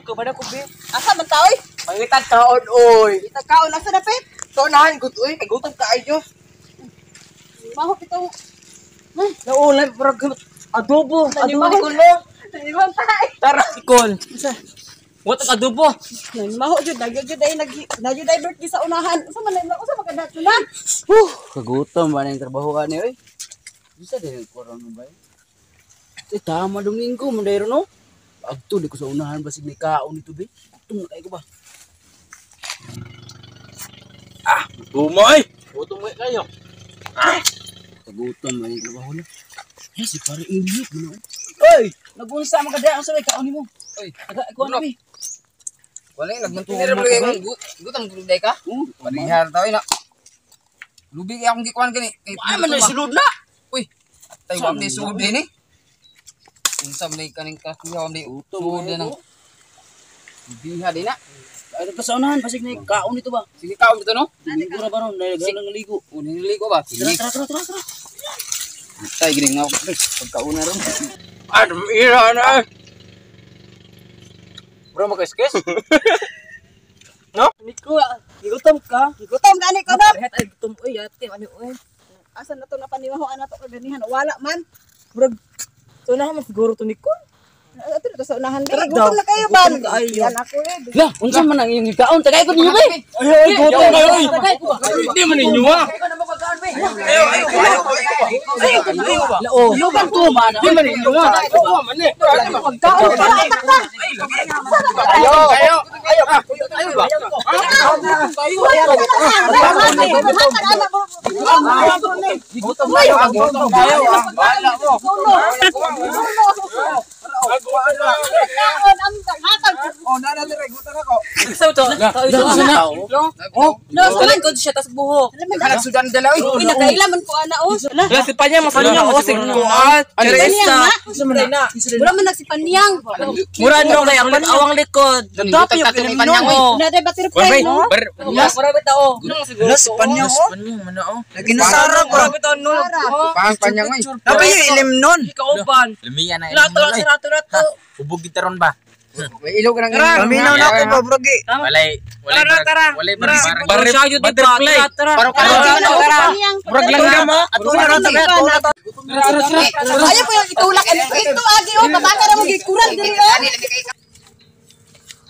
Nico, bada ko be. Asa man ta oy? Mangitag kaon oy. Kita kaon asa na pet? Tunahan gud oy, kay gutom kaayo. Maho bitong Naulay murag adobo, adobo Nanimaho. ko no. Nanimaho ta. Tara, Nicole. What ang adobo? Nanimaho jud, nagyud jud ay nag nagyud ay birthday sa unahan. Usa man na usa man kadat na. Kagutom ba na yung trabaho ka ni oy? Bisa din yung koron mo ba yun? Eh, tama Domingo, mandayro no? Agto, di ko sa unahan basig may kaon nito be. Gutom na kayo ko ba? Ah, gutom oy. Gutom kayo. Kagutom ba yung trabaho na? Eh, si pare Elliot, gano'n. Oy! Nagunsa man ka dyan, ang sabay kaon nimo. Oy, Aga, ikaw na be. Wala yung nagmantinir mo lagi. Gutom gud ka? Oh, Panihar tayo na. Lubi kay akong gikuan gani. Ay, man na sulod na! Uy, tayo wa ni sulod din eh. Unsa man kaning kakuha man Gutom sulod kayo ng ko. biha din na. Ay, ka sa unahan, basig na kaon nito ba? Sige kaon dito no. Domingo na ba ron? Dahil gano'n ng ligo. Uning ligo ba? Tara, Sige. tara, tara, tara, tara. Tay gini nga pagkauna ron. Ah, ira na. Bro, makaskes? No? Nico, gutom ka? Gutom gani ko na. Parehas ay gutom oy, ate, ano oy. Asa na to napanimaho ana to kaganihan? Wala man. Murag tunahan man siguro to Nicole. Ato na to sa unahan. Tara Gutom daw. na kayo ban. Gutom kaayo. Yan ako eh. La, unsa man ang iyong kaon? Tagay ko ninyo be. Ay, ay, gutom kayo oy. Hindi man ninyo ah. Ayo, ayo, ayo, ayo. Ayo ba? Oh, lugan to man. Hindi man ninyo ah. Oo, man eh. Kaon pa atak na. Ayo, ayo, ayo. Ayo ba? Gutom kayo, gutom kayo. Wala mo. Kaon ang hatag. Oh, nana dire gutom ako. Gusto to. Unsa na? Oh, No, sa man Likod siya tas buhok. nagsudan dala oy. Uy, nakaila man ko ana oh. Wala. Wala si Panya masanya mo si Kuan. Paniyang na. Unsa man na? Wala man nagsipanyang. Mura no kay ang awang likod. Dapat yung panyang oy. Na day butterfly no. Mura bitaw. Wala si Panya oh. Naginasara Mura bitaw no. Pang panyang oy. Dapat yung ilim nun. Kauban. Lumiya na Lato lang si rato rato. Ubog gitaron ba? May ilog ka nang. Paminaw na ako ba, brogi. Walay walay Tara, tara. Walay Tara. barang Siya yun, diba? Tara, tara. Parang Tara, tara. Murag langgam ah. Ato na rato. Ayaw ko yung itulak ano ito agi oh pataka ra mo gikuran diri oh.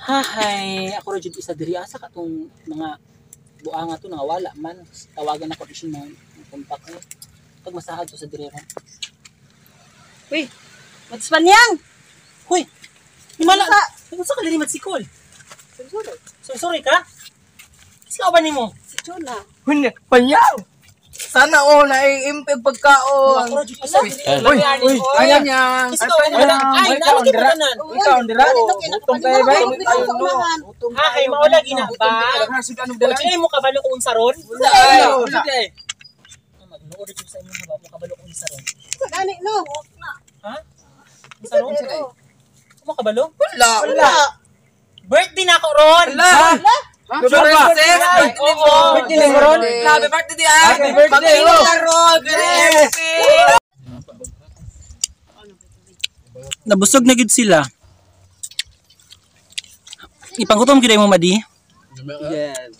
Hahay, ako ra jud isa diri asa ka tong mga buanga to nangawala man. Tawagan ako di siya mga kontak ko. Pag masahag to sa diri ron. Uy. Matspanyang. Hoy. Himala. Unsa ka diri magsikol? Sorry, sorry ka? Kasi ba nimo? Si Chona. Hun, Panyang. Sana oh naiimpig pagkaon. Ako ra jud isa diri. Uy, uy, Ayan yang. Kasi ka wala. Ay, nalagi pa tanan. Ikaw dira. Gutom kayo ba? Hahay, mao lagi na ba? Sudan og dala. Wala mo kabalo kung unsa ron? Wala. Magnood jud sa inyo ba mo kabalo kung unsa ron? Sa gani no. Ha? Unsa ron? Mo kabalo? Wala. Wala. Birthday na ako ron. Wala. Birthday Oo. Birthday ni ron. Happy birthday di ah. Happy birthday. Nabusog na gid sila. Ipanggutom gid mo madi. Yes.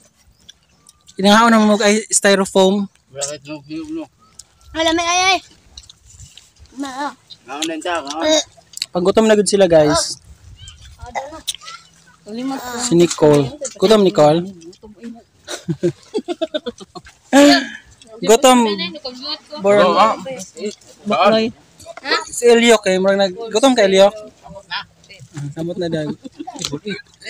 Inanghaon na mo ay styrofoam. Wala may ay ay. Ma. Panggutom na gid sila, guys. Si Nicole. Gutom, Nicole. Gutom. Born. Baknoy. Si Eliok eh. Murag nag gutom ka, Eliok. Samot na dag.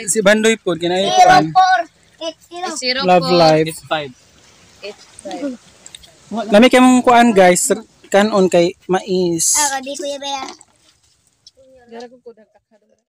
Si Bandoy po kinay 0 4 8 0. 0 Love life. 5. Lami kay mong kuan, guys. Kanon kay mais. Ah, kadi kuya ba ya?